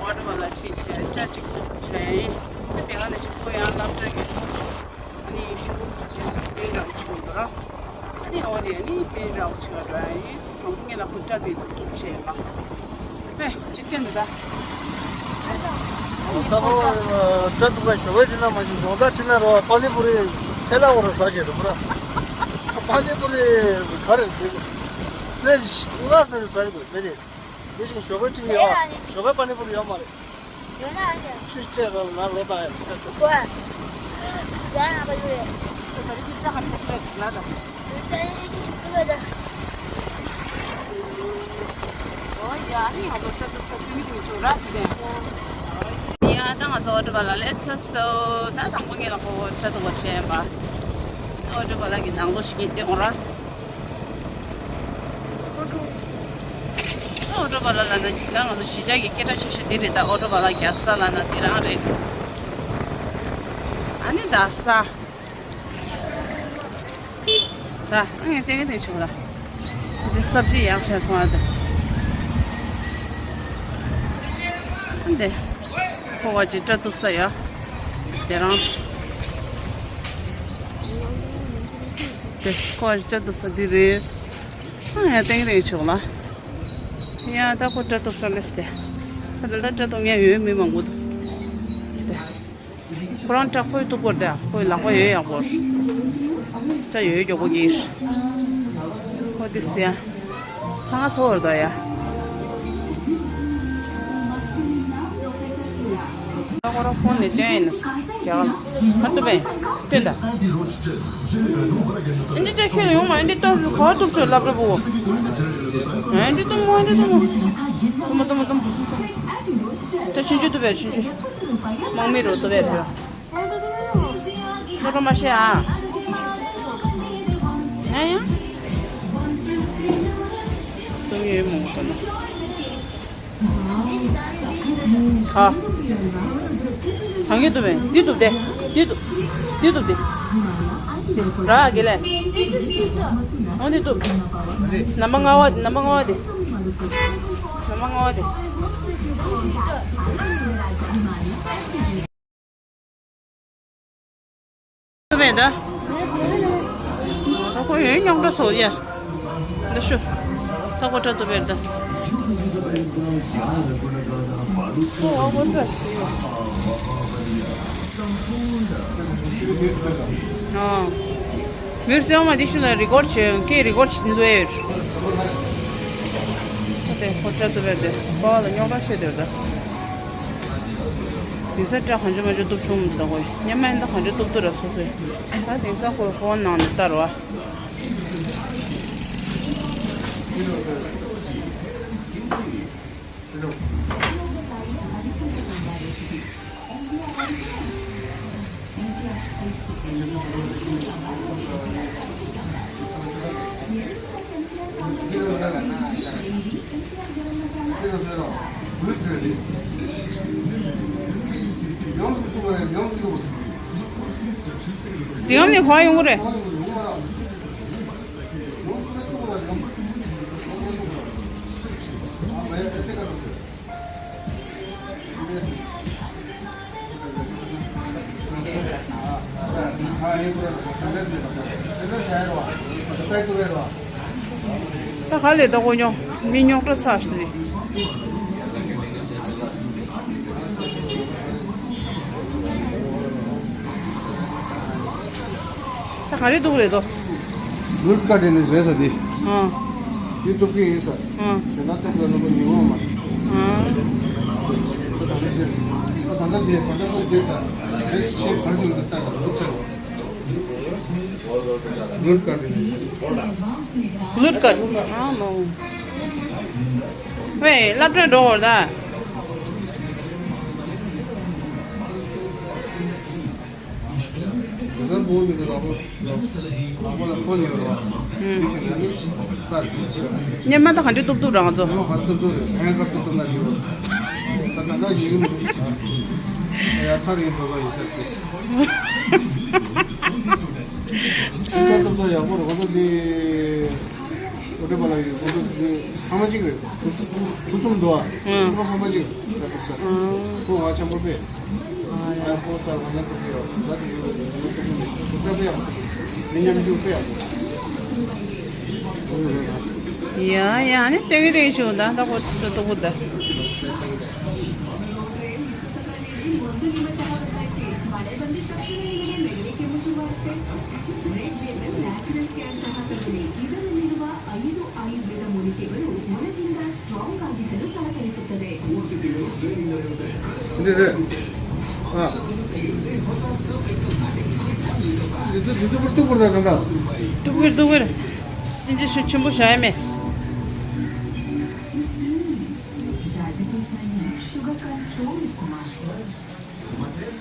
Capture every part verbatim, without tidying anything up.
ཨོ་ཊོ་བ་ལ་ཁྲིད་བྱས་སྐྲ་གཅིག་གཏུབ་བྱས་ཡིན། དེ་ག་ནས་ཅིག་ཁོ་ཡང་སློབ་གྲྭ་ཡོད། ཨ་ནི་ཤོག་བུ་ཁ་ཤས་ཤིག་སྤེལ་རག་བྱུང་འདུག་ཨ་ནི་འོ་དེ་ཨ་ནི་སྤེལ་རག་བྱུང་ར་ཡིན། དང་པོ་ངེད་ལ་ཁོ་སྐྲ་དེ་ཚོ་གཏུབ་བྱས་ཡིན་པ། པེ་ཅིག་སྐྱོན་འདུག་ད། ད་ཁོ་སྐྲ་གཏུབ་པ་ཞོགས་པའི་ཁྲིད་ན་མ་ཤེས། དགོང་དག་ཁྲིད་ན་རོ་པ་ནི་པུ་རི་ཁྲེ་ལ་འོ་ར་ཟ་བྱས་འདུག་པ་ར། པ་ནི་པུ་རི་ག་རེ་འདུག་ལས་ང་ཟ་ཟ་གི་འདུག་མེད་དེ། དེ་བཞིན་ཞོགས་པའི་ཁྲིད་ཡོད་ཨ། ཞོགས་པའི་པ་ནི་པུ་རི་ཡོད་མ་རེད། ཡོད་ན་ཨ་ནི། ཆུ་སྐྱེས་རོ་ན་ལོ་དང་ཡང་ཆ་ཆུ། ཀོ། ཟ་ཡང་པ་ཡོད་རེད། ད་རིག་གི་ཅག་ག་མི་སྐྱིད་པ་ཅིག་ལ་ད། ད་རིག་གི་ཞིག་སྐྱིད་པ་ད། ཨོ་ཡ་ནི་ང་ཚོ་ཅག་ཏུ་ཚོ་ཁྱོད་མི་ཀུན་ཚོ་ར་དེ་དེ། ཡ་ད་ང་ཚོ་ཨོ་ཊོ་བ་ལ་སླེབས་ཚར་སོང་། ད་དང་པོ་ངེད་ལ་ཁོ་ཅག་ཏུ་བ་ཁྲལ་ཡིན་པ། ཨོ་ཊོ་བ་ལ་གི་ནང་ལོགས་ཤིག་གིན་ཏེ་འོང་ར། ཨོ་ཊོ་བ་ལ་ལ་ན་ད་ང་ཚོ་གཞིས་ཆགས་ཀྱི་སྐད་གྲགས་ཆེ་ཤོས་འདི་རེད། ད་ཨོ་ཊོ་བ་ལ་རྒྱ་ས་ལ་ན་འདི་རང་རེད། ཨ་ནི་ད་ས། ད་ཨ་ངས་ལྟས་ངན་ལྟས་ཆོག་ལ། འདི་སབ་ཇི་ཡག་ཆ་ཚོང་ཨ་ད། ཨ་འདི། ཁོ་བ་ཅིག་སྐྲ་གཏུབ་ས་ཡ། དེ་རང་། དེ་ཁོ་བ་ཅིག་སྐྲ་གཏུབ་ས་འདི་རེད། ཨ་ཡ་ཏེང་རེ་ཆོག་ལ། ཡ་ད་ཁོ་སྐྲ་གཏུབ་ས་ལེས་ཏེ། ད་ལྟ་སྐྲ་གཏུབ་མཁན་ཡོད་མི་མང་པོ་འདུག་ཏེ། ཁོ་རང་སྐྲ་ཁོས་གཏུབ་པར་ཏེ་ཁོའི་ལག་པ་ཡོད་ཡག་པོ། སྐྲ་ཡོད་མགྱོགས་པོ་གིས། ཁོ་དེ་ཟེར། ཚང་ཚོ་བར་དོ་ཡ། ཁོ་རང་ཕོན་ནས་སྟོན་ཡིན་ན། རྒྱ་གར་ཧ་ཏུ་བས་སྟོན་ད། ཨིན་ཇི་ཏྲ་ཁྱོད་ཡོང་མ་ཨིན་ཇི་ཏོ་ག་ཏུབ་ཚོད་ལབ་རེ་བོ། ཨིན་ཇི་ཏུ་མོ་ཨིན་ཇི་ཏུ་མོ། ཏུ་མོ་ཏུ་མོ་ཏུ་མོ། ད་ཆུན་ཆུ་ཏུ་བས་ཆུན་ཆུ། དམག་མི་རོ་ཏུ་བས་རེ། ལོ་ཏོ་མ་ཤེས་ཨ། ཨ་ཡ། ཏུ་ཡོད་མོ་ཏུ་ནོ། ཨ། ད་ངས་ཏུ་བས་འདི་ཏུ་བདེ། འདི་ཏུ། འདི་ཏུ་བདེ། འདི་ར་གི་ལེ། འོ་འདི་ཏུ། ནམ་པ་ལྔ་བ་འདི་ནམ་པ་ལྔ་བ་འདི། ནམ་པ་ལྔ་བ་འདི། ཏུ་བས་ད། ད་ཁོ་ཡོད་རྙོག་དྲ་ཚོ་ཡ། འདི་ཤོ། ད་ཁོ་ཏྲ་ཏུ་བས་ད། ཁོ་འོ་ཁོ་ཏྲ་ཤི། ཨ། མིར་སེ་ཡོང་མ་འདི་ཤུ་ལ་རི་ཀོར་བྱོས་ཀྱི་རི་ཀོར་བྱེད་འདོད་ཡོད། ད་དེ་ཁོ་ཏྲ་ཏུ་བས་ད། ཁོ་ལ་རྙོག་དྲ་བྱེད་འདོད་ད། དེང་སང་སྐྲ་གང་བྱུང་མ་བྱུང་གཏུབ་ཆོག་མི་འདུག་ད་ཁོས་སྔོན་མ་ཡིན་ད་གང་བྱུང་གཏུབ་གཏུབ་ར་སོ་སོས། ད་དེང་སང་ཁོས་ཧྥོན་ནང་ནས་ལྟ་རོགས། དེ་ཡང་ནས་གང་ཡོང་གི་རེད། ད་ག་ལེ་ད་གོ་ཉོ་མི་ཉོག་ཏོ་ཚ་ཞིག་རེད། ད་ག་རེ་འདུག་རེད་དོ། ལུད་ཀ་དེ་ནི་བཟོས་ས་དེ། ཨ། དེ་གཏུབ་ཀྱི་ཡིན་ས། ཨ། ཟེར་ན་གཏུབ་ལ་ལོ་ཉི་མོ་མ། ཨ། ད་ད་ལྟ་དེ་ད་ད་ལྟ་དེ་ད་ལྟ་ཁོ་དེ་ད་རེད་ཤེས་གར་དུ་འདུག་ད་ད་ལུད་ཀ་དེ་ནི། ལུད་ཀ་དེ་ནི། ལུད་ཀ་དེ། ཨ་མོ། ཝེ་སློབ་གྲྭ་འགྲོ་བར་ད། སྔོན་མ་ད་ག་འདྲ་གཏུབ་གཏུབ་རང་ཚོ། ཨོ་ཏེ་པ་ལ་ཡོད། ཁོ་ཚོ་ཕ་མ་གཅིག་རེད། ཁོ་ཚོ་ཕུ་ཚོ་མི་འདུག་ཨ། ཁོ་ཕ་མ་གཅིག་རེད། ཁོ་ང་ཆེན་པོ་པས། ཨ་ཁོ་ལྟར་ང་ལ་ཁོ་ཚོ་ཡོད། ང་དེ་ཡོད་ཁོ་ཚོ་ཁོ་ཚོ་པས་ཡག་པོ། མི་ཉམ་ཆུང་པས་ཡག་པོ། ཡ་ཡ་ནི་ཏེ་གི་ཏེ་གི་ཞུ་ད་ད་ཁོ་ཏོ་ཏོ་གུ་ད། ཏུ་ཕིར་ཏུ་ཕིར། ཅིན་ཅི་ཆེན་པོ་བྱ་ཡ་མེད།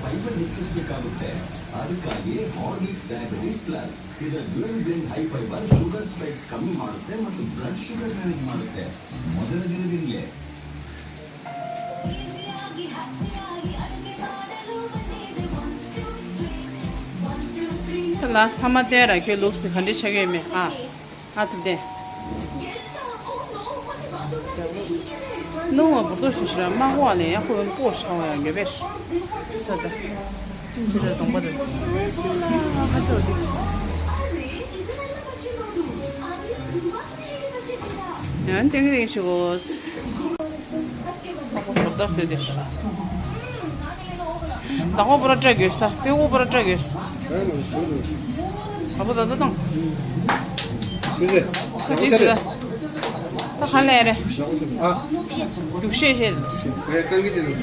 Fiber rich ಗೆ ಕಾಗುತ್ತೆ, ಅದಕ್ಕಾಗಿ ಹಾರ್ಲಿಕ್ಸ್ ಡಯಾಬಿಟಿಸ್ ಪ್ಲಸ್. ಇದು dual grain high fibre sugar spikes ಕಮ್ಮಿ ಮಾಡುತ್ತೆ ಮತ್ತು ಬ್ಲಡ್ ಶುಗರ್ ಮ್ಯಾನೇಜ್ ಮಾಡುತ್ತೆ. ಮೊದಲ ದಿನದಿಂದಲೇ. ལགས་ཐ་མ་དེ་ར་ཁྱོད་ལུགས་དེ་ག་འདྲ་ཆགས་ཡོད་མེད་ཨ། ཨ་ཐུབ་བསྟན། སྣང་བ་བུར་དོ་ཞུ་ཞིག་ར་དམག་དབང་ལས་ཡག་པོ་ཡོང་པོ་ཤ་བ་ཡང་ཡོད་པས། ད་ད། ཅི་རེད་གདོང་པ་རེད། ཁ་ཆེ་བ་འདི། ཡང་ཏེང་ཏེང་ཞུ་གོ། ཨ་ཁོ་བོར་ད་སོས་དེ། ད་ཁོ་པོ་ར་སྤྲད་དགོས་ས། པེ་ཁོ་པོ་ར་སྤྲད་དགོས་ས། ཨ་ཁོ་ད་ད་དང་། ཅི་ཟེར། ད་ཅི་ཟེར། ད་ག་ལེ་རེད། ཨ། རྒྱུགས་ཤེས་ཤེས། ཨེ་གང་གི་དེ་ནི།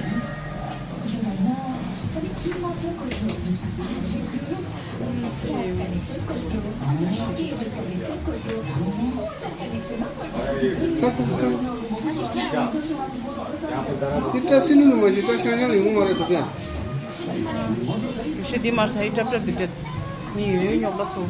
ད་ད་ད། འདི་བཀྲ་སི་ནི་ནི་མ་ཤི་བཀྲ་ཤང་ཤང་ལ་ཡོང་མ་རེད་ད་ཡ། ཞི་འདི་མར་ས་ཧི་ཀྲབ་ཀྲབ་འདི་འདྲ། མི་ཡོད་ཡོད་ཉོག་ལ་སོ།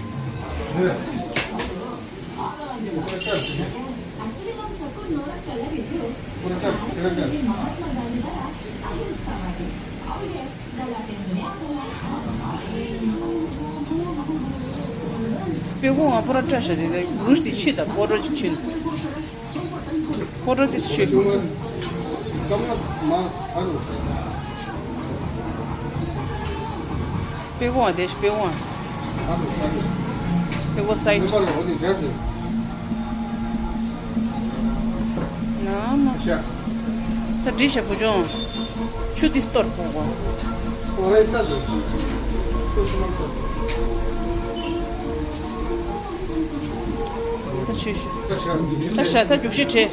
པེ་ཧོང་ང་པོ་ར་བཀྲ་ཤ་དེ་ལས་གུ་རུ་དེ་ཆི་ད་པོ་རོ་ཅིག་ཆི། ཕོ་ཊོ་ཏིས་ཤོད། པེ་ཀོ་ཨ་དེ་ཤ་པེ་ཀོ་ཨ། པེ་ཀོ་སའི་ཌི། ན་མ། ད་འདྲི་ཤ་བུ་ཆུང་། ཆུ་ཏིས་གཏོར་ཕོ་གོ། ད་ཆུ་ཤ། ད་ཤ་ད་རྒྱུགས་ཤི་ཁྲེ།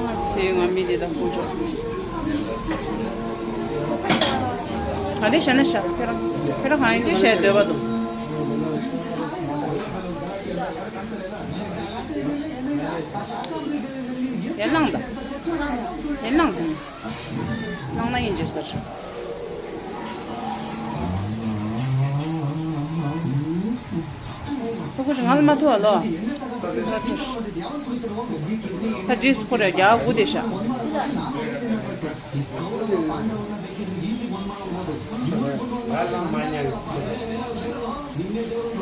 ང་ཚོའི་ང་མི་འདི་དང་ཁོང་ཚོ། ག་རེ་བྱས་ན་བྱ། ཁྱོད་རང་ཁྱོད་རང་གང་ཡིན་ཅི་བྱས་འདོད་པ་འདུག་ཡར་ལངས་དང་། ཡར་ལངས་དང་། ནང་ན་ཡིན་འཇོག་ཟེར། ཕྲུ་གུ་ཞིག་ང་ལ་མ་ཐུག་ཨ་ལོ། ད་དྲིས་སྐོར་ཡ་རྒྱ་དགུ་དེ་ཤ།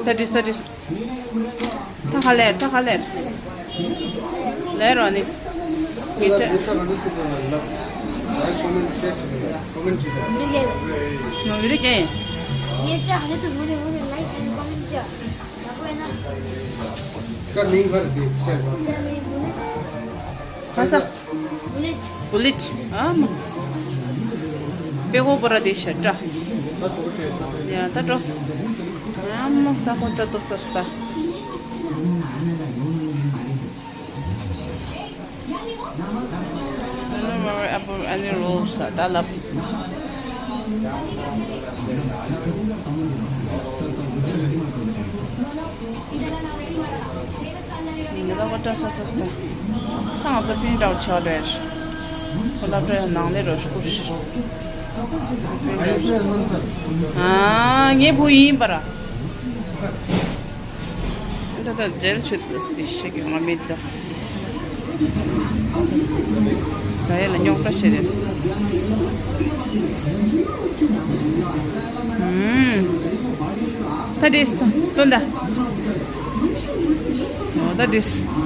ད་དྲིས་ད་དྲིས། ད་ག་ལེར་ད་ག་ལེར། ལེར་རོ་ནི། ངེད་ཅག་ནོ་བི་རི་ཀན། ཁ་ས། བུ་ལེཊ། བུ་ལེཊ། ཨ་མ། པེ་གོ་པོ་ར་དེ་ཤ་ཏྲ། ཡ་ད་ཏྲོ། ཨ་མ་ད་ཁོ་ཏྲ་ཏོ་ཙ་སྟ། ཨ་ནི་རོལ་ས་ད་ལབ། ངེད་ལ་བ་ཏྲ་ས་ས་སྟ། ད་ང་ཚོ་པིན་ཏྲའོ་ཆོག་རེད། ཁོ་ལབ་རེད་ནང་ལས་རོ་སྐུར། ཨ་ངའི་བུ་ཡིན་པ་ར། ད་ད་ཇེལ་ཆུ་དེ་སི་ཤེ་གི་ང་མེད་ད། ད་ཡ་ལ་རྙོག་དྲ་བྱེད་རེད། ཨུམ། ད་འགྲིག་སོང་། སྟོན་ད། འོ་ད་འགྲིག་སོང་།